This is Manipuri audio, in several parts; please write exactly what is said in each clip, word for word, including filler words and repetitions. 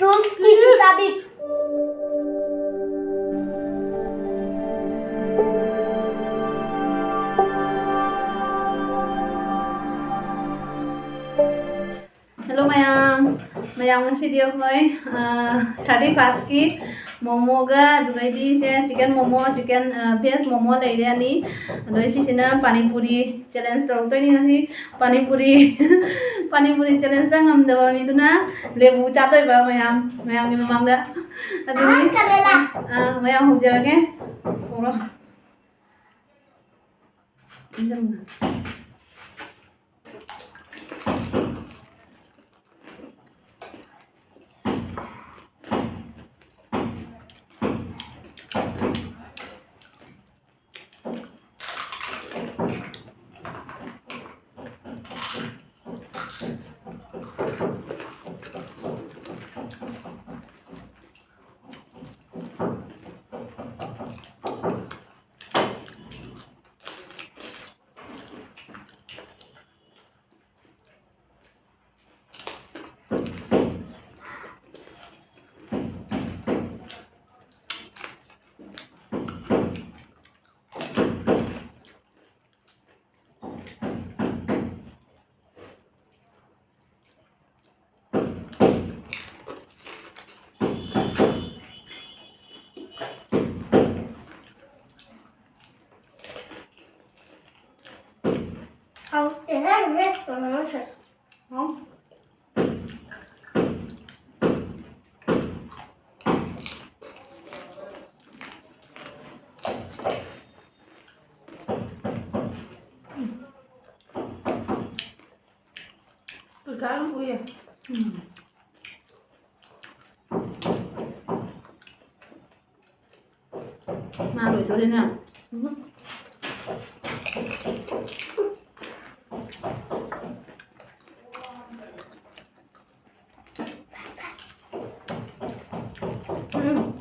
Rules ki kitabik. Hello ꯃꯌꯥꯝ, ꯃꯌꯥꯝ ꯉꯁꯤꯗꯤ ꯑꯩꯈꯣꯏ ꯊꯥꯔꯇꯤ ꯐꯥꯏꯚꯀꯤ ꯃꯣꯃꯣꯒ ꯑꯗꯨꯗꯩꯗꯤ ꯁꯦ chicken momo, chicken veg momo ꯂꯩꯔꯦ ꯑꯅꯤ꯫ ꯑꯗꯣ ꯁꯤꯁꯤꯅ ꯄꯥꯅꯤꯄꯨꯔꯤ ꯆꯦꯂꯦꯟꯖ ꯇꯧꯔꯛꯇꯣꯏꯅꯤ ꯉꯁꯤ꯫ ꯄꯥꯅꯤꯄꯨꯔꯤ ꯄꯥꯅꯤꯄꯨꯔꯤ ꯆꯦꯂꯦꯟꯖꯇ ꯉꯝꯗꯕ ꯃꯤꯗꯨꯅ ꯂꯦꯕꯨ ꯆꯥꯗꯣꯏꯕ ꯃꯌꯥꯝ ꯃꯌꯥꯝꯒꯤ ꯃꯃꯥꯡꯗ꯫ ꯑꯗꯨꯗꯤ ꯑꯥ, ꯃꯌꯥꯝ ꯍꯧꯖꯔꯒꯦ꯫ ꯍꯧꯔꯣ꯫ ꯀꯩꯀꯥ ꯑꯗꯨꯝ ꯎꯏꯌꯦ꯫ ꯎꯝ꯫ ꯉꯥ ꯂꯣꯏꯗꯣꯔꯦꯅꯦ꯫ ꯎꯝ꯫ ꯎꯝ꯫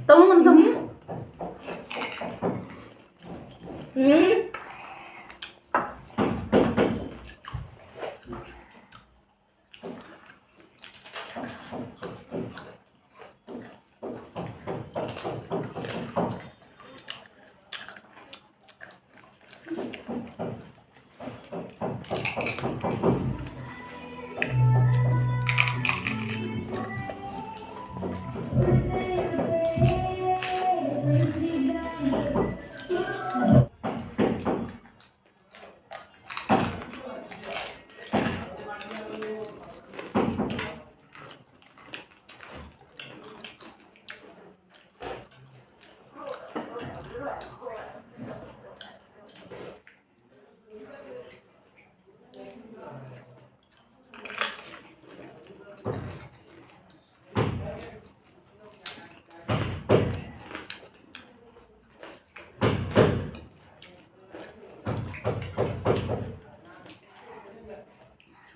ꯇꯧ ꯉꯝꯗꯕ꯫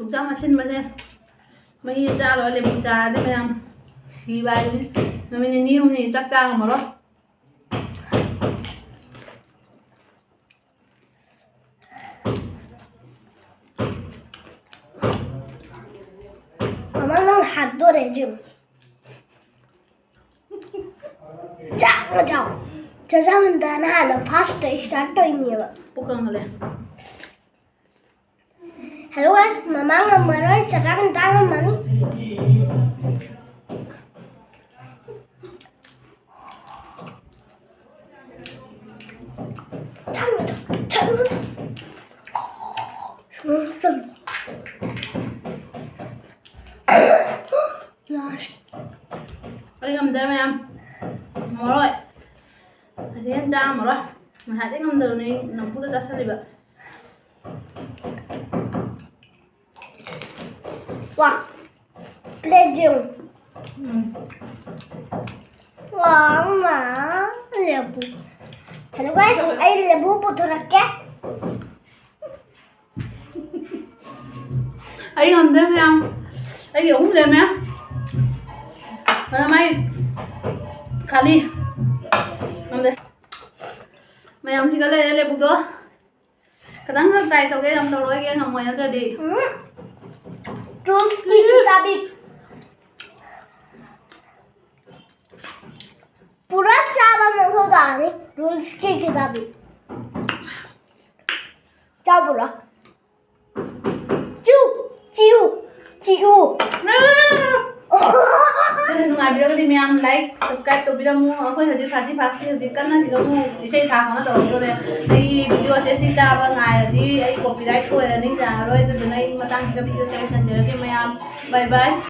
ꯌꯣꯡꯆꯥꯛ ꯑꯁꯤꯟꯕꯁꯦ ꯃꯍꯤ ꯆꯥ ꯂꯣꯏꯔ ꯂꯦꯕꯨ ꯆꯥꯔꯗꯤ ꯃꯌꯥꯝ ꯁꯤꯕ ꯍꯥꯏꯗꯨꯅꯤ꯫ ꯅꯨꯃꯤꯠ ꯅꯤꯅꯤ ꯍꯨꯝꯅꯤ ꯆꯥꯛ ꯆꯥ ꯉꯝꯃꯔꯣꯏ꯫ ꯃꯃꯥ, ꯅꯪ ꯍꯥꯠꯇꯣꯔꯦ ꯍꯧꯖꯤꯛ꯫ ꯆꯥꯛ ꯆꯥꯎ꯫ ꯆꯥꯛ ꯆꯥꯃꯟꯗꯅ ꯍꯥꯟꯅ first start ꯇꯧꯔꯤꯅꯦꯕ꯫ ꯄꯨꯛ ꯀꯪꯍꯜꯂꯦ꯫ Hello guys, ꯃꯃꯥ ꯉꯝꯃꯔꯣꯏ, ꯆꯥꯛ ꯆꯥꯃꯟ ꯆꯥ ꯉꯝꯃꯅꯤ꯫ ꯆꯥꯛ ꯆꯥꯎ, ꯆꯥꯛ ꯆꯥꯎ꯫ ꯁꯨꯝ ꯆꯥꯎ꯫ Last꯫ ꯑꯩ ꯉꯝꯗ꯭ꯔꯦ ꯃꯌꯥꯝ꯫ ꯉꯝꯃꯔꯣꯏ꯫ ꯑꯁꯤ ꯍꯦꯟꯅ ꯆꯥ ꯉꯝꯃꯔꯣꯏ꯫ ꯉꯁꯥꯏꯗꯩ ꯉꯝꯗꯕꯅꯦ ꯑꯩ ꯅꯝꯐꯨꯗ ꯆꯥꯁꯜꯂꯤꯕ꯫ ꯋꯥ꯫ Plate ꯌꯦꯡꯉꯨ꯫ ꯎꯝ꯫ ꯋꯥ, ꯃꯥ, ꯂꯦꯕꯨ꯫ Hello guys, ꯑꯩ ꯂꯦꯕꯨ ꯄꯨꯊꯣꯔꯛꯀꯦ꯫ ꯑꯩ ꯉꯝꯗ꯭ꯔꯦ ꯃꯌꯥꯝ꯫ ꯑꯩꯒꯤ ꯑꯍꯨꯝ ꯂꯩꯔꯝꯃꯦ꯫ ꯑꯗ ꯃꯥꯏ ꯈꯥꯂꯤ꯫ ꯉꯝꯗ꯭ꯔꯦ꯫ ꯃꯌꯥꯝꯁꯤꯒ ꯂꯩꯔꯦ ꯂꯦꯕꯨꯗꯣ꯫ ꯈꯤꯇꯪ ꯈꯛ try ꯇꯧꯒꯦ, ꯌꯥꯝ ꯇꯧꯔꯣꯏꯒꯦ, ꯉꯝꯃꯣꯏ ꯅꯠꯇ꯭ꯔꯗꯤ꯫ ꯎꯝ꯫ Rules ꯀꯤ ꯈꯤꯇꯥꯕꯤ꯫ ꯄꯨꯔꯥ ꯆꯥꯕ ꯃꯊꯧ ꯇꯥꯔꯅꯤ, rules ꯀꯤ ꯈꯤꯇꯥꯕꯤ꯫ ꯆꯥꯕ꯭ꯔꯥ? ꯆꯨ, ꯆꯤꯎ, ꯆꯤꯎ꯫ ꯑꯗꯨꯅ ꯅꯨꯡꯉꯥꯏꯕꯤꯔꯒꯗꯤ ꯃꯌꯥꯝ like, subscribe ꯇꯧꯕꯤꯔꯝꯃꯨ꯫ ꯑꯩꯈꯣꯏ ꯍꯧꯖꯤꯛ thirty first ꯀꯤ ꯍꯧꯖꯤꯛ ꯀꯟꯅ ꯁꯤꯗ ꯑꯃꯨꯛ ꯏꯁꯩ ꯊꯥ ꯈꯣꯡꯅ ꯇꯧꯔꯛꯇꯣꯔꯦ꯫ ꯑꯩꯒꯤ video ꯁꯦ ꯁꯤ ꯆꯥꯕ ꯉꯥꯏꯔꯗꯤ ꯑꯩ copyright ꯑꯣꯏꯔꯅꯤ, ꯌꯥꯔꯔꯣꯏ꯫ ꯑꯗꯨꯗꯨꯅ ꯑꯩ ꯃꯇꯥꯡꯁꯤꯗ video ꯁꯦ ꯂꯣꯏꯁꯤꯟꯖꯔꯒꯦ ꯃꯌꯥꯝ꯫ Bye bye꯫